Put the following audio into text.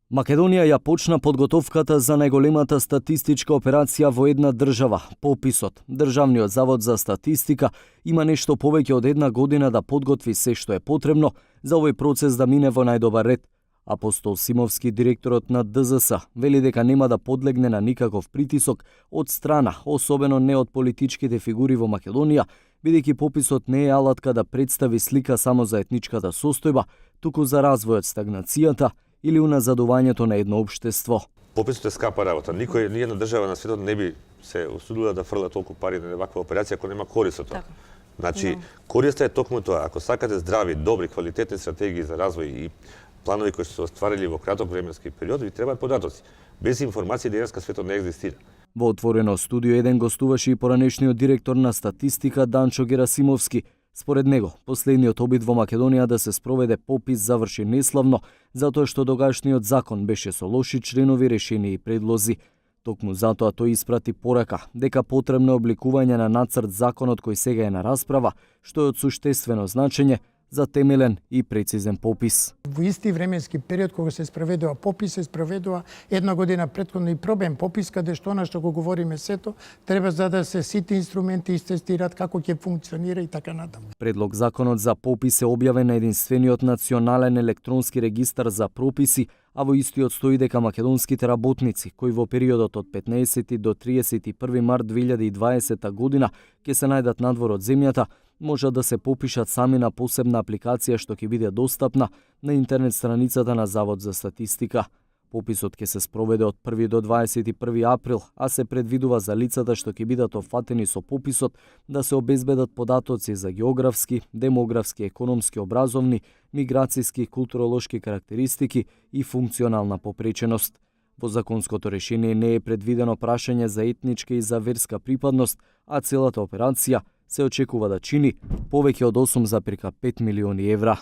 Македонија ја почна подготовката за најголемата статистичка операција во една држава, пописот. Државниот завод за статистика има нешто повеќе од една година да подготви се што е потребно за овој процес да мине во најдобар ред. Апостол Симовски, директорот на ДЗС, вели дека нема да подлегне на никаков притисок од страна, особено не од политичките фигури во Македонија, бидејќи пописот не е алатка да представи слика само за етничката состојба, туку за развојот, стагнацијата или уназадувањето на едно општество. Пописот е скапа работа. Ниједна држава на светот не би се осудила да фрла толку пари на ваква операција ако нема корист од тоа. Значи, користа е токму тоа. Ако сакате здрави, добри, квалитетни стратегии за развој и планови кои се остварили во краток временски период, ви требаат податоци. Без информации денеска светот не екзистира. Во отворено студио 1 гостуваше и поранешниот директор на статистика Данчо Герасимовски. Според него, последниот обид во Македонија да се спроведе попис заврши неславно, затоа што тогашниот закон беше со лоши членови, решени и предлози. Токму затоа тој испрати порака дека потребно е обликување на нацрт законот кој сега е на расправа, што е од суштествено значење за темелен и прецизен попис. Во исти временски период кога се спроведува попис, се спроведува една година претходно и пробен попис, каде што она што го говориме сето, треба за да се сите инструменти истестираат како ќе функционира и така натаму. Предлог законот за попис е објавен на единствениот национален електронски регистар за прописи, а во истиот стои дека македонските работници, кои во периодот од 15 до 31 март 2020 година ќе се најдат надвор од земјата, можат да се попишат сами на посебна апликација што ќе биде достапна на интернет страницата на Завод за статистика. Пописот ќе се спроведе од 1 до 21 април, а се предвидува за лицата што ќе бидат офатени со пописот да се обезбедат податоци за географски, демографски, економски, образовни, миграцијски, културолошки карактеристики и функционална попреченост. Во законското решение не е предвидено прашање за етничка и за верска припадност, а целата операција се очекува да чини повеќе од 8,5 милиони евра.